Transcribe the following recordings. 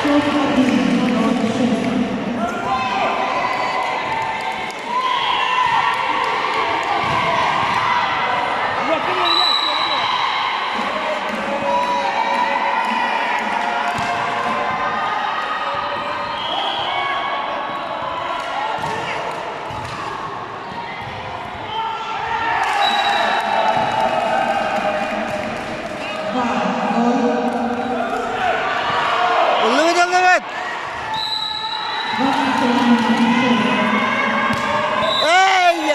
Счет 1-0-6. 2-0. Ыллыбыт ыллыбыт! 21-6. Эй!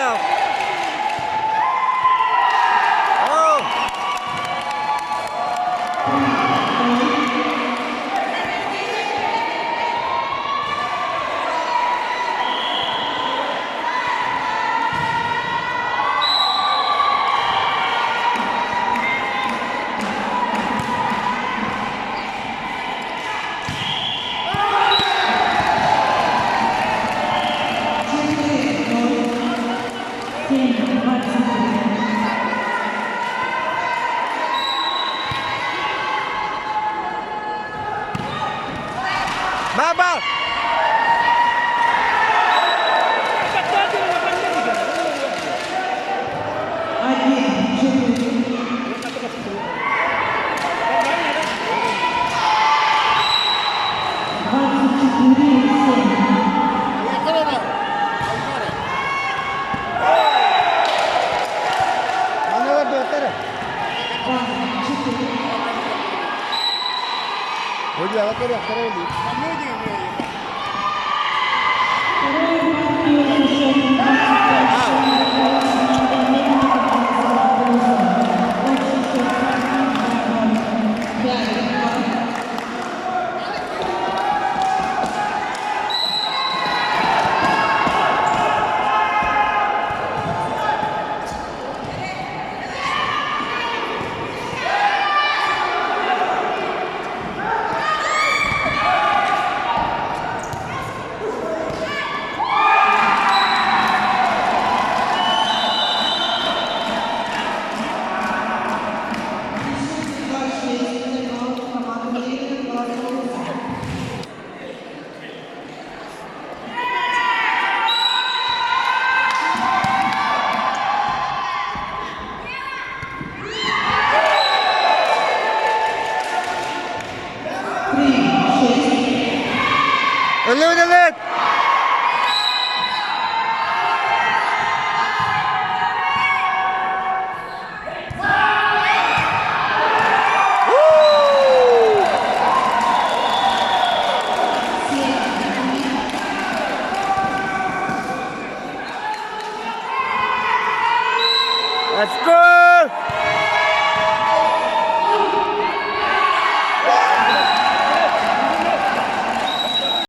О! 3-0. 4-0. 7-23. Баба! 1-4. 24-7. 2-4. Вторую партию со счетом 25-7 выиграла команда Мельников Александр Друзов. Общий счет партии 2-0. 5-2. 2-6. Тайм-аут команды Мельников Александр Друзов. 3-6. Ыллыбыт ыллыбыт! У! 7-3. Let's go!